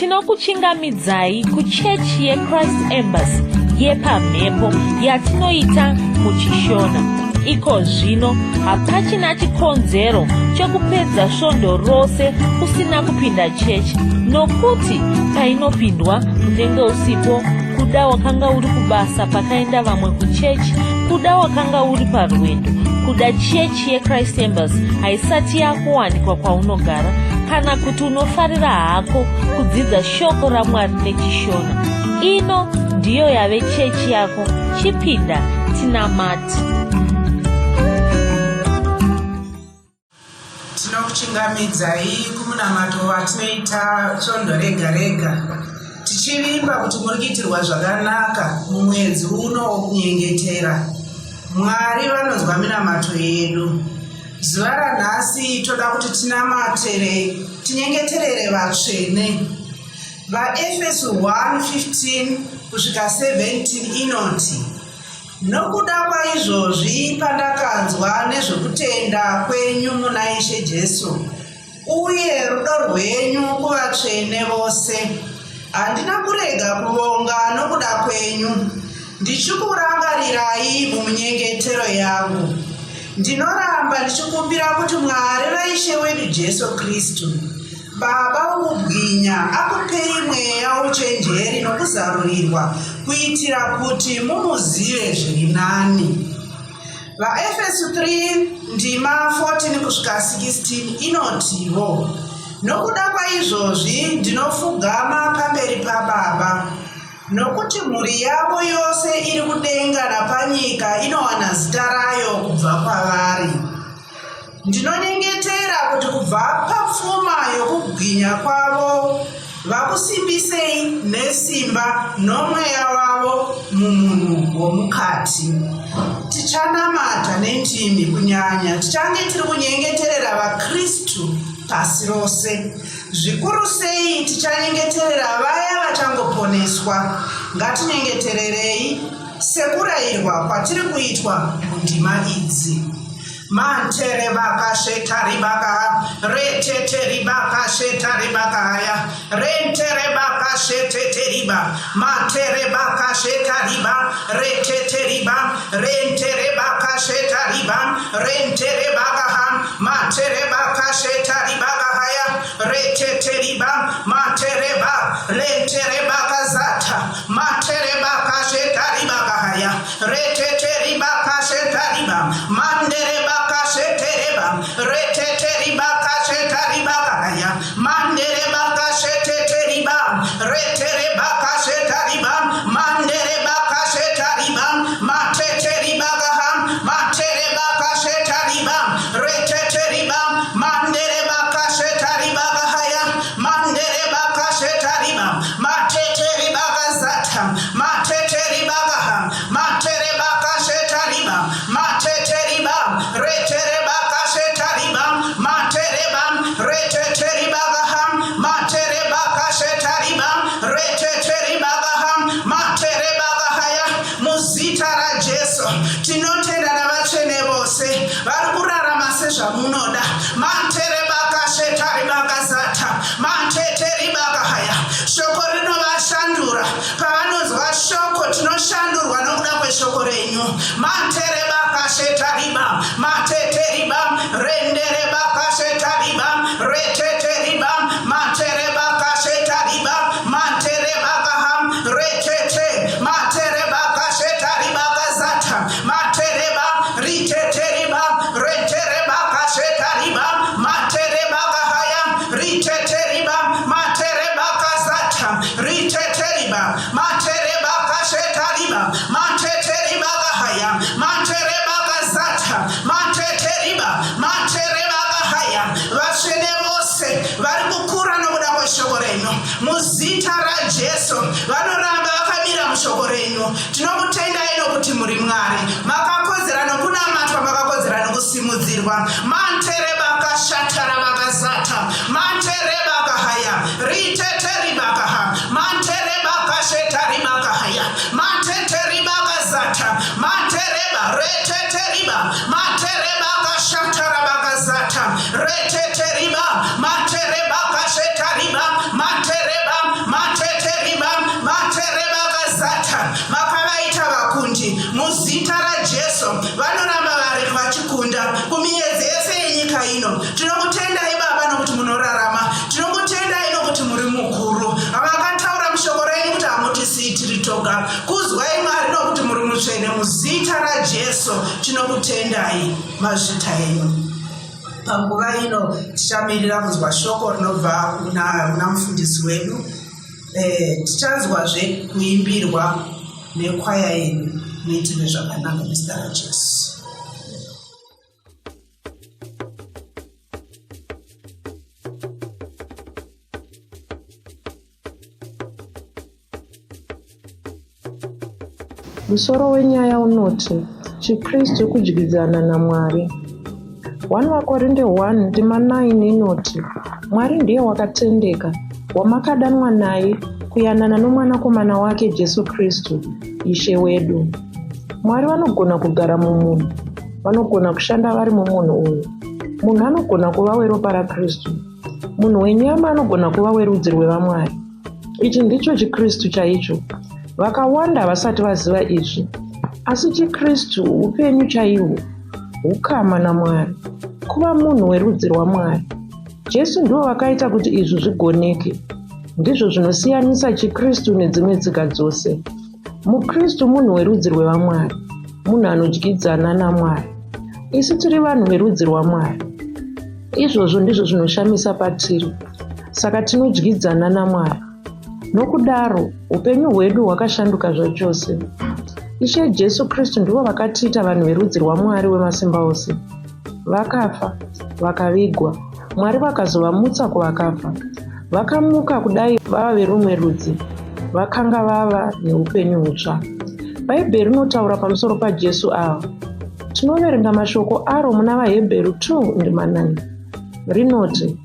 Tinokuchingamidzai kuchechi yeChrist Embassy yepamhepo yatinoita muChishona. Iko zvino hapachina chikonzero chekupedza svondo rose usina kupinda chechi nokuti painopindwa unenge usipo kuda wakanga uri kubasa pakaenda vamwe kuchechi kuda wakanga uri parwendo kuda chechi yechrist embassy haisati yakuwanikwa kwaunogara kana kuti unofarira hako kudzidza shoko ramwari nechishona ino ndiyo yave chechi yako chipinda tinamati Tinokuchingamidzai kumunamato watinoita svondo rega rega tichivimba kuti muri kuitirwa zvakanaka mumwedzi uno wokunyengetera. Mwari vanonzwa minamato yedu. Zuva ranhasi toda kuti tinamatere, tinyengeterere vatsvene. VaEfeso 1:15 kusvika 17 inoti Nokuda kwaizvozvi pandakanzwa nezvokutenda kwenyu muna Ishe Jesu uye rudo rwenyu kuvatsvene vose, handina kurega kuvonga nokuda kwenyu, ndichikurangarirai muminyengetero yangu. Ndinoramba ndichikumbira kuti Mwari vaIshe wedu Jesu Kristu, Baba wokubwinya akupei mweya wouchenjeri nokuzarurirwa kuitira kuti mumuzive zviri nani. VaEfesu 3 ndima 14 kusvika 16 inotiwo, Nokuda kwaizvozvi ndinofugama pamberi paBaba, nokuti mhuri yavo yose iri kudenga napanyika inowana zita rayo kubva kwavari. Ndinonyengetera kuti kubva papfuma yokubwinya kwavo vakusimbisei nesimba nomweya wavo mumunhu womukati. Tichanamata nendimi kunyanya tichange tiri kunyengeterera vaKristu pasi rose. Zvikuru sei tichanyengeterera vaya vachangoponeswa. Ngatinyengetererei sekurayirwa kwatiri kuitwa mundima idzi. Mantere bakasheta ribaka retete ribaka sheta ribaka haya rentere bakashete teriba matere bakasheta riba retete riba rentere bakasheta riba rentere bakaha matere bakasheta ribaka haya retete riba matere ba rentere bakazata matere bakasheta ribaka haya reteteribakashetariba manderebakashetereba reteteribakashetaribakaya manderebakasheteteriba reterebakashetariba manderebakashetariba mateteribakaha materebakashetariba reteteriba manderebakashetaribakahaya manderebakashetariba mateteribakazata mateteribakaha materebakashetariba mateteriba reterebakashetariba matereba reteteribakaha materebakashetariba reteteribakaha materebakahaya muzita raJesu tinotenda navatsvene vose vari kurarama sezvamunoda manterebakashetaribakazata mateteribakahaya shoko rinovashandura Pavanonzwa shoko tinoshandurwa nokuda kweshoko renyu. Manterebakashetariba mateteriba renderebakashetariba reteteriba materebakashetariba manterebakaha retete materebakashetaribakazata matereba riteteriba renterebakashetariba materebakahaya riteteriba materebakazata riteteriba matereba kashetariba mateteriba kahaya matereba kazata mateteriba matereba kahaya vatsvene vose vari kukura nokuda kweshoko renyu muzita raJesu vanoramba vakamira mushoko renyu tinokutendai nokuti muri Mwari makakodzera nokunamatwa makakodzera nokusimudzirwa mantereba kashatara vakazata mantereba kahaya riteteribakaha manterebakashetaribakahaya manteteribakazata mantereba reteteriba manterebakashatarabakazata reteteriba manterebakashetariba mantereba Tinokutendai, mazvita enyu. Panguva ino tichamirira kunzwa shoko rinobva kuna mufundisi wedu. Eh, tichanzwazve kuimbirwa nekwaya yedu. Muitirwe zvakanaka nezita raJesu. Musoro wenyaya unoti ChiKristu Kudyidzana naMwari. 1 VaKorinde 1 ndima 9 inoti, Mwari ndiye wakatendeka, wamakadanwa naye kuyanana noMwanakomana wake Jesu Kristu, Ishe wedu. Mwari vanogona kugara mumunhu. Vanogona kushanda vari mumunhu uyu. Munhu anogona kuva weropa raKristu. Munhu wenyama anogona kuva werudzi rwevaMwari. Ichi ndicho chiKristu chaicho. Vakawanda havasati vaziva izvi. Asi chiKristu upenyu chaihwo, hukama naMwari, kuva munhu werudzi rwaMwari. Jesu ndivo vakaita kuti izvi zvigoneke. Ndizvo zvinosiyanisa chiKristu nedzimwe tsika dzose. MuKristu munhu werudzi rwevaMwari, munhu anodyidzana naMwari. Isu tiri vanhu verudzi rwaMwari. Izvozvo ndizvo zvinoshamisa patiri. Saka tinodyidzana naMwari. Nokudaro, upenyu hwedu hwakashanduka zvachose. Ishe Jesu Kristu ndivo vakatiita vanhu verudzi rwaMwari wemasimbaose. Vakafa, vakavigwa, Mwari vakazovamutsa kuvakafa. Vakamuka kudai vava verumwe rudzi, vakanga vava neupenyu hutsva. Bhaibheri rinotaura pamusoro paJesu ava. Tinoverenga mashoko aro muna VaHebheru 2 ndima 9. Rinoti,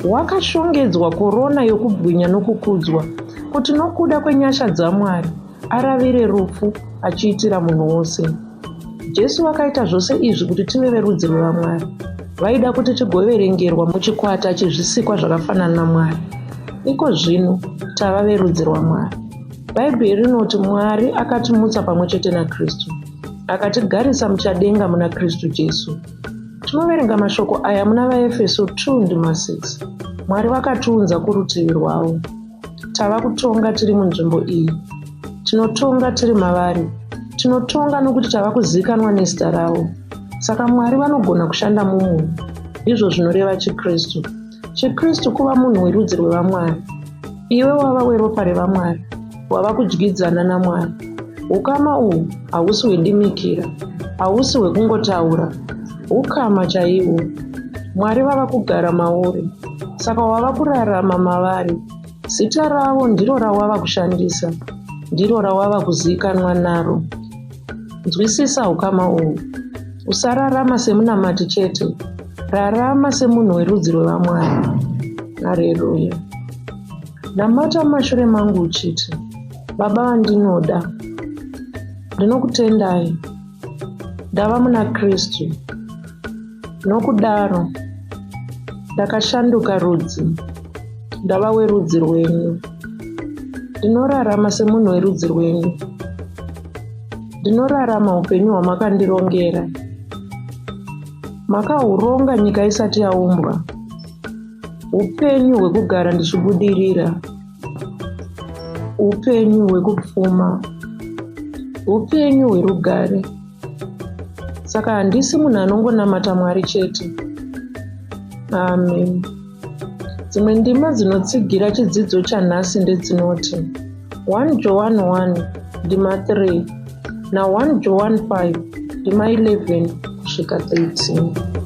Wakashongedzwa korona yokubwinya nokukudzwa, kuti nokuda kwenyasha dzaMwari aravire rufu achiitira munhu wose. Jesu vakaita zvose izvi kuti tive verudzi rwevaMwari. Vaida kuti tigoverengerwa muchikwata chezvisikwa zvakafanana naMwari. Iko zvino tava verudzi rwaMwari. Bhaibheri rinoti Mwari akatimutsa pamwe chete naKristu, akatigarisa muchadenga muna Kristu Jesu. Tinoverenga mashoko aya muna VaEfeso 2 ndima 6. Mwari vakatiunza kurutivi rwavo. Tava kutonga tiri munzvimbo iyi. Tinotonga tiri mavari. Tinotonga nokuti tava kuzivikanwa nezita ravo. Saka Mwari vanogona kushanda mumunhu. Ndizvo zvinoreva chiKristu. ChiKristu kuva munhu werudzi rwevaMwari. Iwe wava weropa revaMwari. Wava kudyidzana naMwari. Hukama uhu hausi hwedimikira. Hausi hwekungotaura. Hukama chaihwo. Mwari vava kugara mauri. Saka wava kurarama mavari. Zita ravo ndiro rawava kushandisa. Ndiro rawava kuziikanwa naro. Nzwisisa hukama uhu. Usararama semunamati chete. Rarama semunhu werudzi rwevaMwari. Hareruya. Namata mumashure mangu uchiti, Baba vandinoda, ndinokutendai. Ndava muna Kristu. Nokudaro, ndakashanduka rudzi, ndava werudzi rwenyu. Ndinorarama semunhu werudzi rwenyu. Ndinorarama upenyu hwamakandirongera. Makahuronga nyika isati yaumbwa. Upenyu hwekugara ndichibudirira. Upenyu hwekupfuma. Upenyu hwerugare. Saka handisi munhu anongonamata Mwari chete. Amen. Dzimwe ndima dzinotsigira chidzidzo chanhasi ndedzinoti 1 Johani 1 ndima 3 na 1 Johani 5 ndima 11 kusvika 13.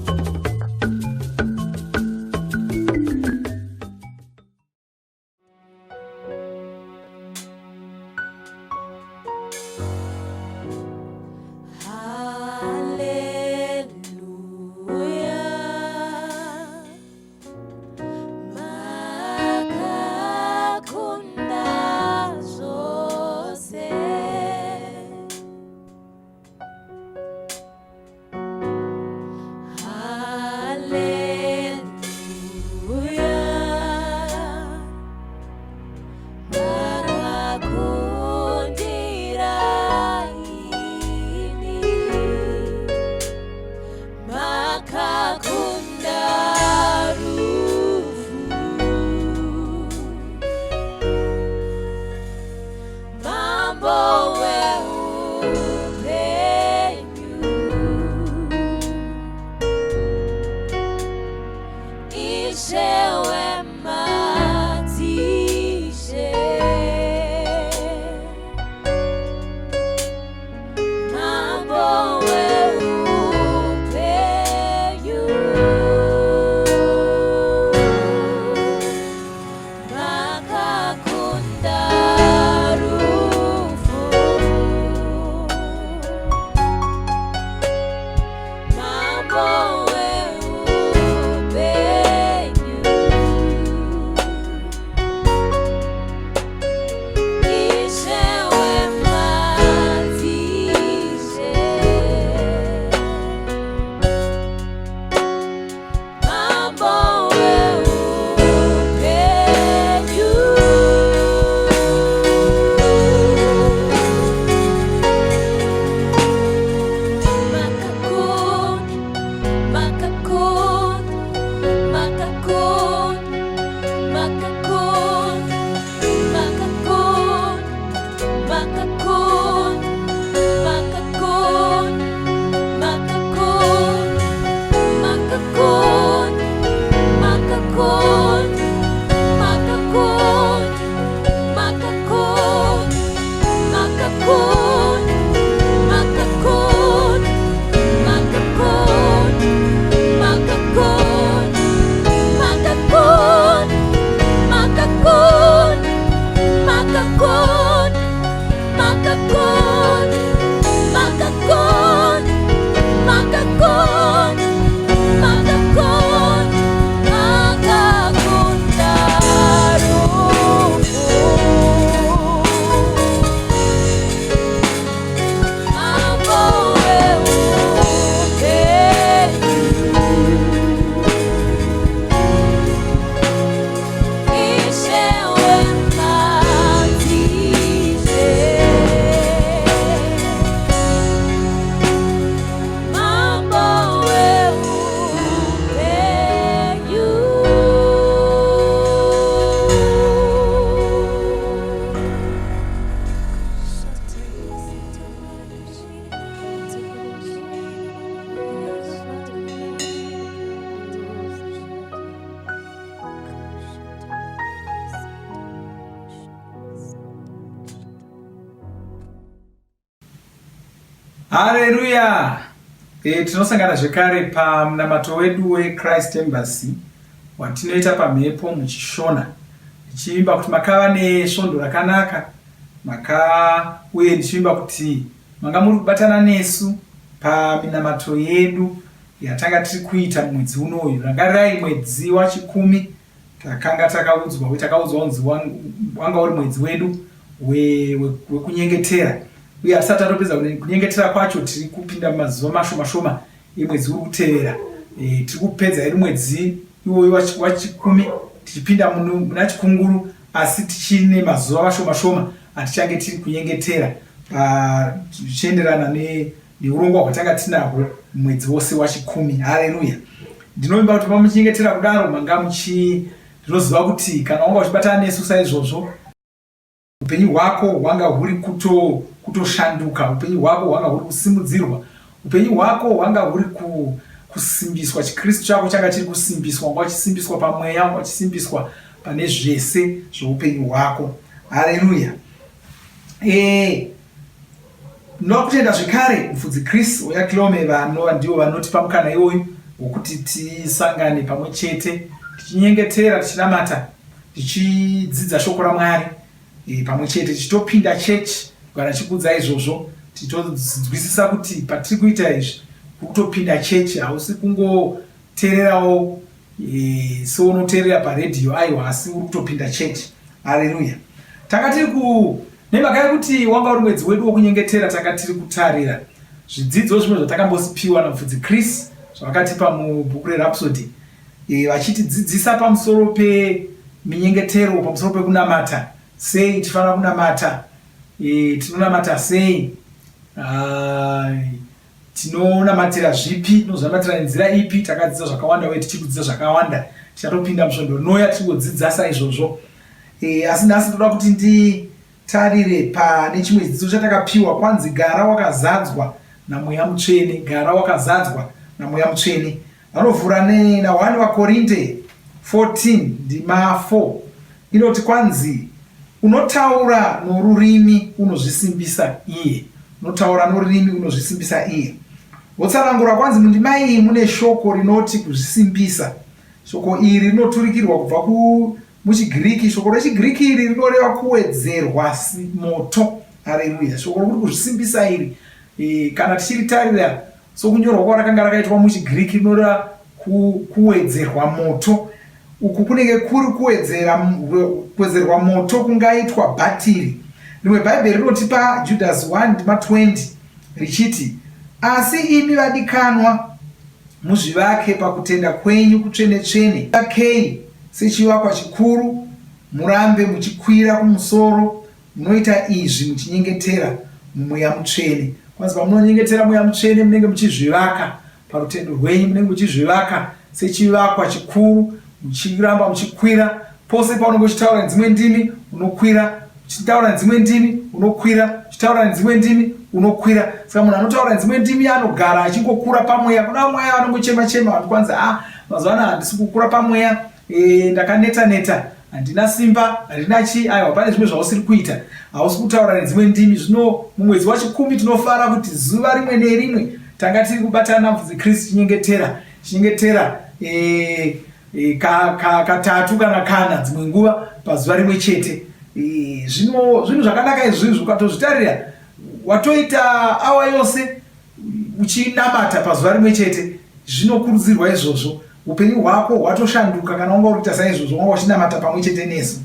Hareruya! E, tinosangana zvekare pamunamato wedu weChrist Embassy watinoita pamhepo muchishona ndichivimba kuti makava nesvondo rakanaka maka uye ndichivimba kuti manga muri kubatana nesu paminamato yedu yatanga tiri kuita mumwedzi unoyu. Rangarirai mwedzi wachikumi takanga takaudzwa uye takaudzwa kunzi wanga uri mwedzi wedu wekunyengetera uye hatisati tatopedza kunyengetera kwacho tiri kupinda mumazuva mashoma shoma emwedzi uri kutevera e, tiri kupedza hedu mwedzi iwoyo wachikumi tichipinda muna chikunguru asi tichine mazuva mashoma shoma atichange tiri kunyengetera zvichienderana neurongwa hwatanga tinahwo mwedzi wose wachikumi hareruya ndinovimba kuti pamuchinyengetera kudaro manga muchi ndinoziva kuti kana wanga uchibatana nesu saizvozvo upenyu hwako hwanga huri kuto kutoshanduka upenyu hwako hwanga huri kusimudzirwa upenyu hwako hwanga huri ku, kusimbiswa chikristu chako changa chiri kusimbiswa wanga uchisimbiswa pamweya wanga uchisimbiswa pane zvese zveupenyu hwako haleluya e, Ndinoda kutenda zvekare mufudzi Chris Oyakhilome vanova ndivo vanotipa mukana iwoyu wokuti tisangane pamwe chete tichinyengetera, tichinamata, tichidzidza shoko raMwari e, pamwe chete tichitopinda chechi kugara tichikuudza izvozvo tichitonzwisisa kuti patiri kuita izvi kutopinda chechi hausi kungoteererawo e, seunoteerera paredhiyo aiwa asi uri kutopinda chechi haleluya tanga tiri ku nemhaka yekuti wanga uri mwedzi wedu wokunyengetera tanga tiri kutarira zvidzidzo zvimwe zvatakambosipiwa namufudzi chris zvavakatipa mubhuku rerhapsody e, vachitidzidzisa pamusoro peminyengetero pamusoro pekunamata sei tifanira kunamata e, tinonamata sei ah, Tinonamatira zvipi? Tinozvinamatira nenzira ipi? Takadzidza zvakawanda uye tichiri kudzidza zvakawanda. Tichatopinda musvondo rinouya tichingodzidza saizvozvo. E, asi nhasi ndoda kuti nditarire pane chimwe chidzidzo chatakapiwa kwanzi gara wakazadzwa naMweya Mutsvene. Gara wakazadzwa naMweya Mutsvene. Vanovhura na 1 vaKorinte 14 ndima 4 inoti kwanzi unotaura norurimi unozvisimbisa iye, unotaura norurimi unozvisimbisa iye. Votsanangura kwanzi mundima iyi mune shoko rinoti kuzvisimbisa. Shoko iri rinoturikirwa kubva ku muchiGiriki. Shoko rechiGiriki iri rinoreva kuwedzerwa moto. Hareruya. Shoko rokuti kuzvisimbisa iri e, kana tichiritarira Sokunyorwa kwarakanga rakaitwa muchiGiriki rinoreva kuwedzerwa moto. Uku kunenge kuri kuwedzera kuwedzerwa moto kungaitwa bhatiri. Rimwe Bhaibheri rinotipa Judhasi 1 ndima 20 richiti, Asi imi vadikanwa, muzvivake pakutenda kwenyu kutsvene-tsvene, vakei sechivakwa chikuru, murambe muchikwira kumusoro Munoita izvi muchinyengetera muMweya Mutsvene. Kwanzi pamunonyengetera Mweya Mutsvene munenge muchizvivaka parutendo rwenyu, munenge muchizvivaka sechivakwa chikuru, muchiramba muchikwira. Pose paunenge uchitaura nedzimwe ndimi unokwira, uchitaura nedzimwe ndimi unokwira, uchitaura nedzimwe ndimi unokwira. Saka munhu anotaura nedzimwe ndimi anogara achingokura pamweya. Kuna mweya anongochema chema vanhu kwanzi ah, mazuva ano handisi kukura pamweya e, ndakaneta neta handina simba handina chii aiwa pane zvimwe zvausiri kuita hausi kutaura nedzimwe ndimi zvino mumwedzi wachikumi tinofara kuti zuva rimwe nerimwe tanga tiri kubatana mufudzi kristu chinyengetera chinyengetera e, e, katatu ka, ka kana kana dzimwe nguva pazuva rimwe chete e, zvino zvinhu zvakanaka izvizvi ukatozvitarira watoita awa yose uchinamata pazuva rimwe chete zvinokurudzirwa izvozvo upenyu hwako hwatoshanduka kana wanga uri kuita saizvozvo wanga uchinamata pamwe chete nesu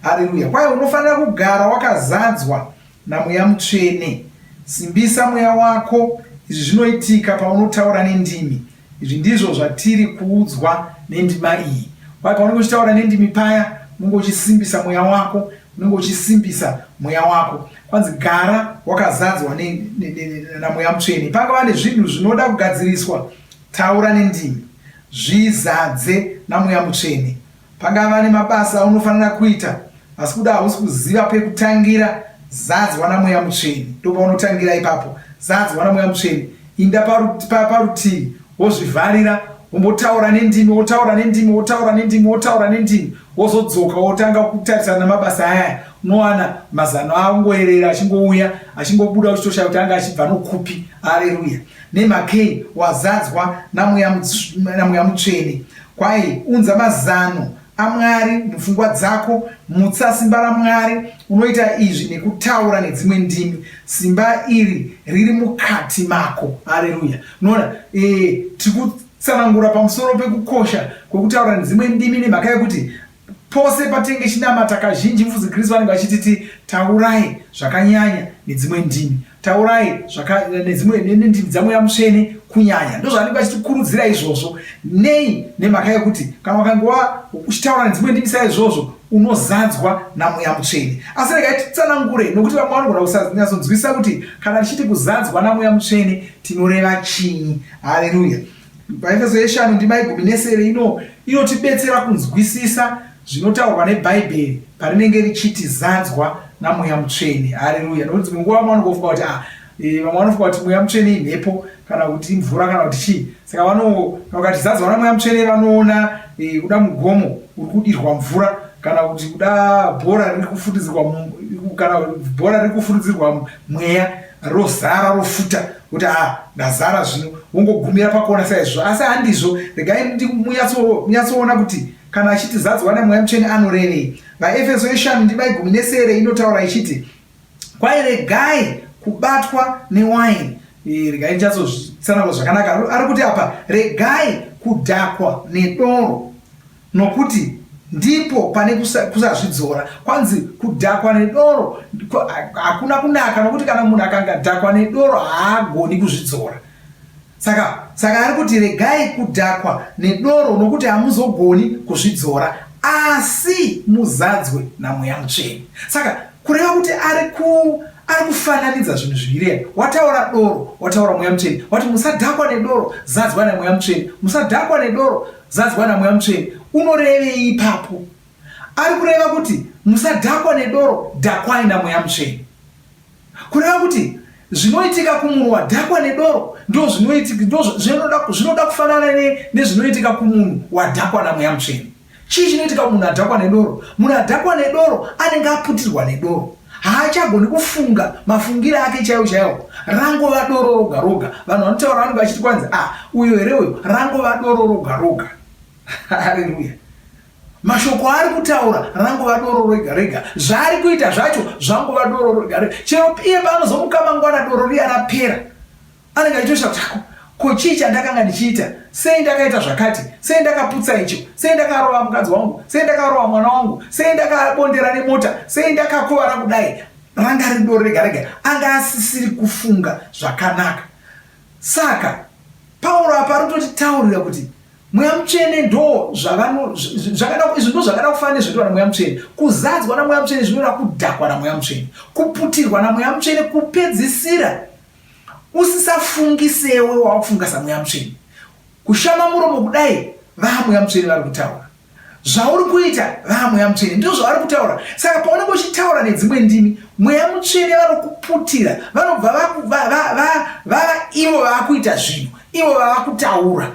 haleluya kwaye unofanira kugara wakazadzwa namweya mutsvene simbisa mweya wako izvi zvinoitika paunotaura nendimi Izvi ndizvo zvatiri kuudzwa nendima iyi. Kwaye paunenge uchitaura nendimi paya, unenge uchisimbisa mweya wako, unenge uchisimbisa mweya wako. Kwanzi gara wakazadzwa naMweya Mutsvene. Pangava nezvinhu zvinoda kugadziriswa, taura nendimi. Zvizadze naMweya Mutsvene. Pangava nemabasa aunofanira kuita, asi kuda hausi kuziva pekutangira, zadzwa naMweya Mutsvene. Ndopaunotangira ipapo. Zadzwa naMweya Mutsvene. Inda parutivi, wozvivharira, wombotaura nendimi, wotaura nendimi, wotaura nendimi, wotaura nendimi, Wozodzoka wotanga kutarisana namabasa aya, unowana mazano angoerera achingouya achingobuda, uchitoshaya kuti anga achibva nokupi. Areruya! Nemhakei wazadzwa naMweya Mutsvene. Kwai unza mazano aMwari mupfungwa dzako, mutsa simba raMwari. Unoita izvi nekutaura nedzimwe ndimi. Simba iri riri mukati mako. Areruya! Unoona, e, tiri kutsanangura pamusoro pekukosha kwekutaura nedzimwe ndimi nemhaka yekuti pose patinenge chinamata kazhinji mufudzi Kristu vanenge vachititi taurai zvakanyanya nedzimwe ndimi, taurai nedzimwe nendimi dzaMweya Mutsvene kunyanya. Ndozvavanenge vachitikurudzira izvozvo. Nei? Nemhaka yekuti kana wakange uchitaura nedzimwe ndimi saizvozvo unozadzwa naMweya Mutsvene. Asi regai titsanangure, nokuti vamwe vanogona kusanyatsonzwisisa kuti kana tichiti kuzadzwa naMweya Mutsvene tinoreva chinyi. Haleluya! PaEfeso yeshanu ndima yegumi nesere ino inotibetsera kunzwisisa zvinotaurwa neBhaibheri parinenge richiti zadzwa naMweya Mutsvene. Haleluya! Nokuti dzimwe nguva vamwe vanongofunga kuti ah, e, vamwe vanofunga kuti Mweya Mutsvene imhepo kana kuti imvura kana kuti chii. Saka vano vakati zadzwa naMweya Mutsvene vanoona e, kuda mugomo uri kudirwa mvura kana kuti kuda bhora riri kufuridzirwa kana bhora riri kufuridzirwa mweya rozara rofuta kuti ah ndazara zvino wongogumira pakuona saizvozvo. Asi handizvo. Regai munyatsoona kuti kana achiti zadzwa naMweya Mutsvene anorevei. VaEfeso yeshanu ndima yegumi nesere inotaura ichiti kwai regai kubatwa newaini. Regai ndichatsotsangura zvakanaka. Ari kuti apa regai kudhakwa nedoro, nokuti ndipo pane kusazvidzora. Kwanzi kudhakwa nedoro hakuna kunaka, nokuti kana munhu akangadhakwa nedoro haagoni kuzvidzora. Saka ari kuti regai kudhakwa nedoro nokuti hamuzogoni kuzvidzora, asi muzadzwe naMweya Mutsvene. Saka kureva kuti ari ku ari kufananidza zvinhu zviviri. Wataura doro, wataura Mweya Mutsvene. Wati musadhakwa nedoro, zadzwa naMweya Mutsvene. Musadhakwa nedoro, zadzwa naMweya Mutsvene. Unorevei ipapo? Ari kureva kuti musadhakwa nedoro, dhakwai naMweya Mutsvene. Kureva kuti zvinoitika kumunhu wadhakwa nedoro zvinoda kufanana nezvinoitika kumunhu wadhakwa naMweya Mutsvene. Chii chinoitika kumunhu adhakwa nedoro? Munhu adhakwa nedoro anenge aputirwa nedoro, haachagoni kufunga mafungiro ake chaiwo chaiwo. Rangova doro roga roga. Vanhu vanotaura vanenge vachiti kwanzi ah, uyo here uyo, rangova doro roga roga. Haleluya! Mashoko aari kutaura rangova doro rega rega, zvaari kuita zvacho zvangova doro rega rega. Chero iye paanozomuka mangwana doro riya rapera, anenge achitoshaya kuti ako ko chii chandakanga ndichiita, sei ndakaita zvakati, sei ndakaputsa icho, sei ndakarova mukadzi wangu, sei ndakarova mwana wangu, sei ndakabondera nemota, sei ndakakuvara kudai. Ranga riri doro rega rega, anga asisiri kufunga zvakanaka. Saka Pauro apa ari kutotitaurira kuti Mweya Mutsvene ndo zvavano zvakada izvi ndo zvakada kufanana nezvinoitwa naMweya Mutsvene. Kuzadzwa naMweya Mutsvene zvinoreva kudhakwa naMweya Mutsvene, kuputirwa naMweya Mutsvene, kupedzisira usisafungi sewe wakufunga saMweya Mutsvene. Kushama muromo kudai vaMweya Mutsvene vari kutaura. Zvauri kuita vaMweya Mutsvene ndizvo zvavari kutaura. Saka paunenge uchitaura nedzimwe ndimi, Mweya Mutsvene vanokuputira, vanobva vava ivo vavakuita zvinhu, ivo vava kutaura.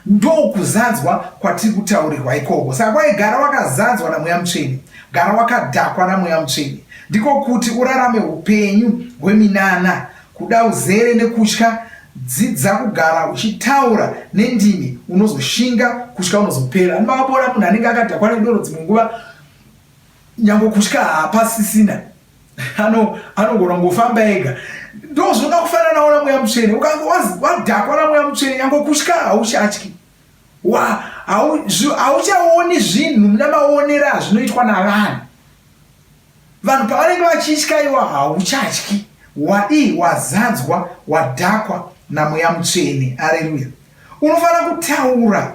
Ndokuzadzwa kwatiri kutaurirwa ikoko. Saka kwai gara wakazadzwa naMweya Mutsvene, gara wakadhakwa naMweya Mutsvene. Ndiko kuti urarame upenyu hweminana, kuda uzere nekutya. Dzidza kugara uchitaura nendimi, unozoshinga, kutya unozopera. Ani makabona munhu anenge akadhakwa nedoro dzimwe nguva nyange kutya haapasisina, anogona kungofamba ega. Ndozvinoda kufananawo naMweya Mutsvene. Ukange wadhakwa naMweya Mutsvene, nyange kutya hauchatyi, hauchaoni zvinhu muna maonero azvinoitwa navanhu. Vanhu pavanenge vachitya iwa hauchatyi. Wadii? Wazadzwa, wadhakwa naMweya Mutsvene. Areruya! Unofanira kutaura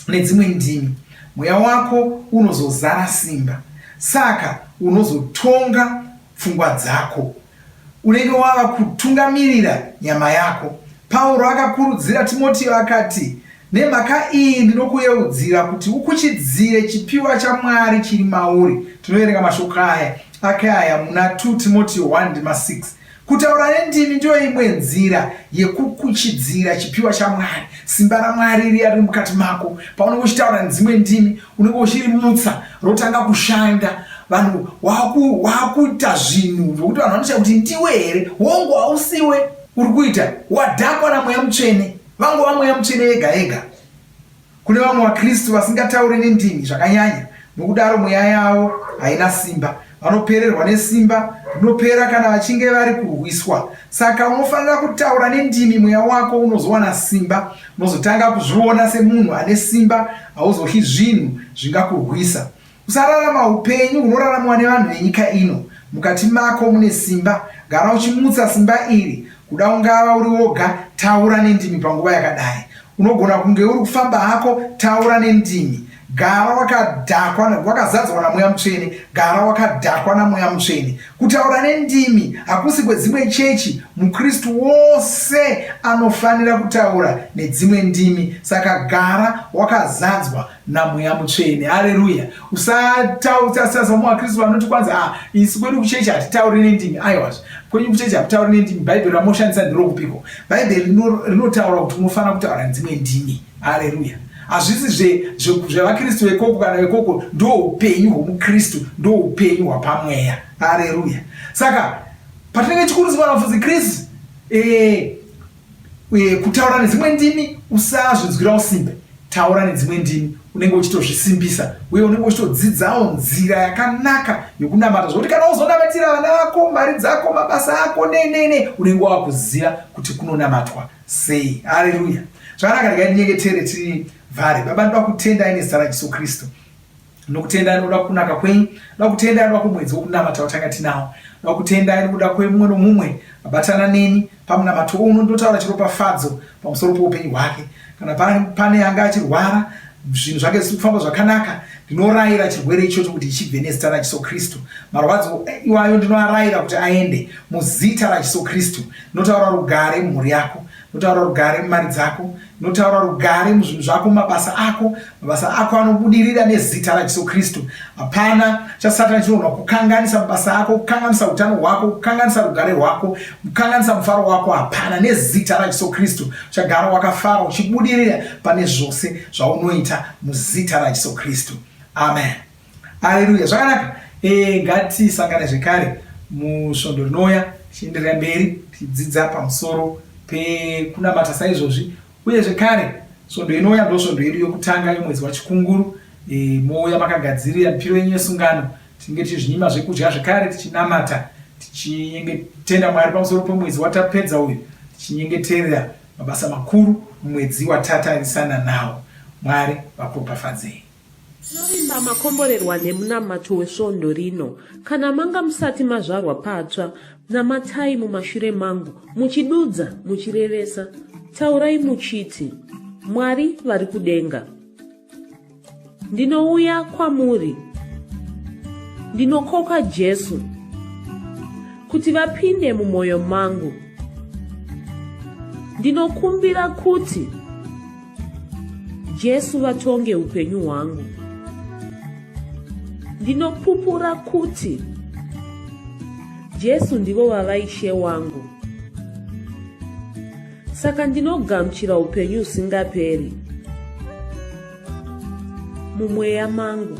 nedzimwe ndimi. Mweya wako unozozara simba, saka unozotonga pfungwa dzako. Unenge wava kutungamirira nyama yako. Pauro akakurudzira Timotio akati, Nemhaka iyi ndinokuyeudzira kuti ukuchidzire chipiwa chaMwari chiri mauri. Tinoverenga mashoko aya ake aya muna 2 Timotio 1 ndima 6. Kutaura nendimi ndiyo imwe nzira yekukuchidzira chipiwa chaMwari. Simba raMwari riya riri mukati mako. Paunenge uchitaura nedzimwe ndimi, unenge uchirimutsa rotanga kushanda. Vanhu wakuita zvinhu zvokuti vanhu vanoshaya kuti ndiwe here. Hongu hausiwe uri kuita, wadhakwa naMweya Mutsvene. Vangova Mweya Mutsvene yega yega. Kune vamwe vaKristu vasingatauri nendimi zvakanyanya, nokudaro mweya yavo haina simba. Vanopererwa nesimba rinopera kana vachinge vari kurwiswa. Saka unofanira kutaura nendimi, mweya wako unozowana simba. Unozotanga kuzviona semunhu ane simba, hauzohli zvinhu zvingakurwisa. Usararama upenyu hunoraramwa nevanhu venyika ino. Mukati mako mune simba. Gara uchimutsa simba iri. Kuda ungava uri woga, taura nendimi panguva yakadai. Unogona kunge uri kufamba hako, taura nendimi. Gara wakadhakwa, wakazadzwa naMweya Mutsvene. Gara wakadhakwa naMweya Mutsvene. Kutaura nendimi hakusi kwedzimwe chechi. MuKristu wose anofanira kutaura nedzimwe ndimi. Saka gara wakazadzwa naMweya Mutsvene. Haleluya! Usataura muvaKristu vanoti kwanzi ah, isu kwedu kuchechi hatitauri nendimi. Aiwazve, kwenyu kuchechi hakutauri nendimi. Bhaibheri ramoshandisa nderokupiko? Bhaibheri rinotaura kuti unofanira kutaura nedzimwe ndimi. Haleluya! Hazvisi zvevaKristu vekoko kana vekoko, ndo upenyu hwomuKristu, ndo upenyu hwapamweya. Haleluya! Saka patinenge tichikurudzirwa naMufudzi Kristu eh, eh, kutaura nedzimwe ndimi, usazvinzwira usimbe. Taura nedzimwe ndimi, unenge uchitozvisimbisa uye unenge uchitodzidzawo nzira yakanaka yokunamata zvokuti kana uzonamatira vana vako, mari dzako, mabasa ako nei nei nei, unenge wakuziva kuti kunonamatwa sei. Haleluya! Zvakanaka, regai ndinyengetere tivhare. Baba, ndoda kutendai nezita raJesu Kristu. Ndinokutendai nokuda kwokunaka kwenyu. Ndoda kutendai nokuda kwomwedzi wokunamata watanga tinawo. Ndoda kutendai nokuda kwemumwe nomumwe abatana neni pamunamato uno. Ndinotaura chiropafadzo pamusoro poupenyu hwake. Kana pane anga achirwara, zvinhu zvake zvisiri kufamba zvakanaka, ndinorayira chirwere ichocho kuti chibve nezita raJesu Kristu. Marwadzo iwayo ndinoarayira kuti aende muzita raJesu Kristu. Ndinotaura rugare mumhuri yako. Ndinotaura rugare mumari dzako. Ndinotaura rugare muzvinhu zvako, mumabasa ako. Mabasa ako anobudirira nezita raJesu Kristu. Hapana chaSatani chinogona kukanganisa mabasa ako, kukanganisa utano hwako, kukanganisa rugare rwako, kukanganisa mufaro wako. Hapana, nezita raJesu Kristu. Uchagara wakafara uchibudirira pane zvose zvaunoita muzita raJesu Kristu. Amen. Aleluya. Zvakanaka. E, ngatisangane zvekare musvondo rinouya tichienderera mberi tichidzidza pamusoro pekunamata saizvozvi uye zvekare svondo inouya ndo svondo yedu yokutanga yomwedzi wachikunguru. E, mouya makagadzirira mipiro yenyu yesungano, tinenge tichizvinyima zvekudya zvekare tichinamata tichinyengetenda Mwari pamusoro pemwedzi watapedza uyu, tichinyengeterera mabasa makuru mumwedzi watatarisana nawo. Mwari vakuropafadzei. Tinovimba makomborerwa nemunamato wesvondo rino. Kana manga musati mazvarwa patsva, namatai mumashure mangu, muchidudza, muchirevesa. Taurai muchiti, Mwari vari kudenga. Ndinouya kwamuri. Ndinokoka Jesu kuti vapinde mumwoyo mangu. Ndinokumbira kuti Jesu vatonge upenyu hwangu. Ndinopupura kuti Jesu ndivo vava Ishe wangu. Saka ndinogamuchira upenyu husingaperi mumweya mangu.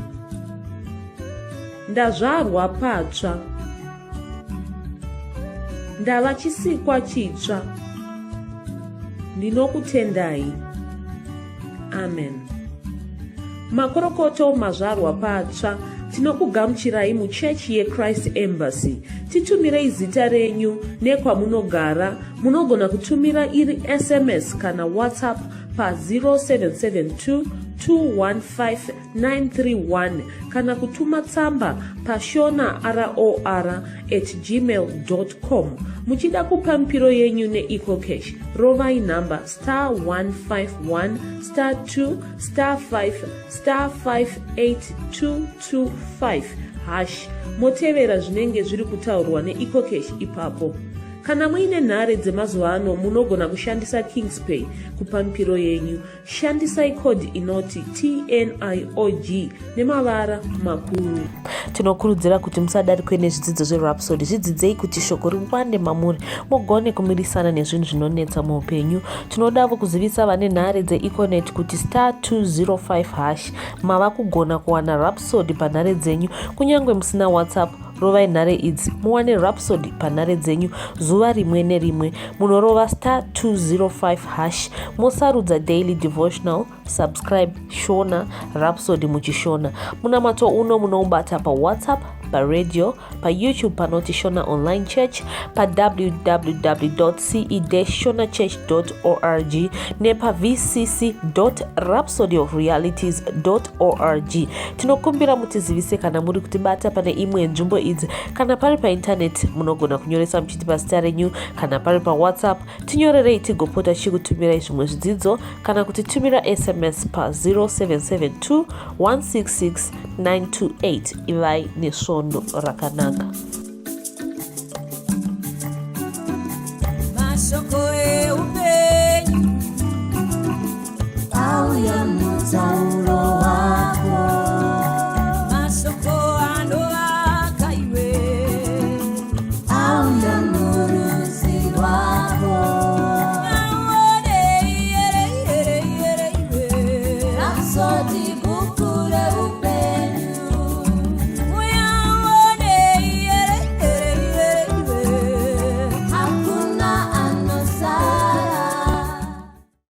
Ndazvarwa patsva. Ndava chisikwa chitsva. Ndinokutendai. Amen. Makorokoto mazvarwa patsva, tinokugamuchirai muchechi yeChrist Embassy. Titumirei zita renyu nekwamunogara. Munogona kutumira iri SMS kana WhatsApp pa 0772 215 931 kana kutuma tsamba pashona ror at gmail com. Muchida kupa mipiro yenyu neEcoCash, rovai nhamba star 151 star 2 star 5 star 58225 hash motevera zvinenge zviri kutaurwa neEcoCash ipapo. Kana muine nhare dzemazuva ano munogona kushandisa Kingspay kupa mipiro yenyu. Shandisai code inoti TNIOG nemavara makuru. Tinokurudzira kuti musadarikwe nezvidzidzo zveRhapsody. Zvidzidzei kuti shoko riwande mamuri mugone kumirisana nezvinhu zvinonetsa muupenyu. Tinodavo kuzivisa vane nhare dzeEconet kuti star 205 hash mava kugona kuwana Rhapsody panhare dzenyu kunyange musina WhatsApp. Rovai nhare idzi muwane Rhapsody panhare dzenyu zuva rimwe nerimwe. Munorova star 205 hash mosarudza daily devotional subscribe Shona Rhapsody muchishona. Munamato uno munoubata paWhatsApp, paradio, paYouTube panoti Shona Online Church, pawww.ce-shonachurch.org nepavcc.rhapsodyofrealities.org. Tinokumbira mutizivise kana muri kutibata pane imwe yenzvimbo idzi. Kana pari paintaneti munogona kunyoresa muchitipa zita renyu, kana pari paWhatsApp tinyorerei tigopota tichikutumirai zvimwe zvidzidzo kana kuti tumira sms pa 0772 166 928. Ivai nesvondo rakanaka. Mashoko.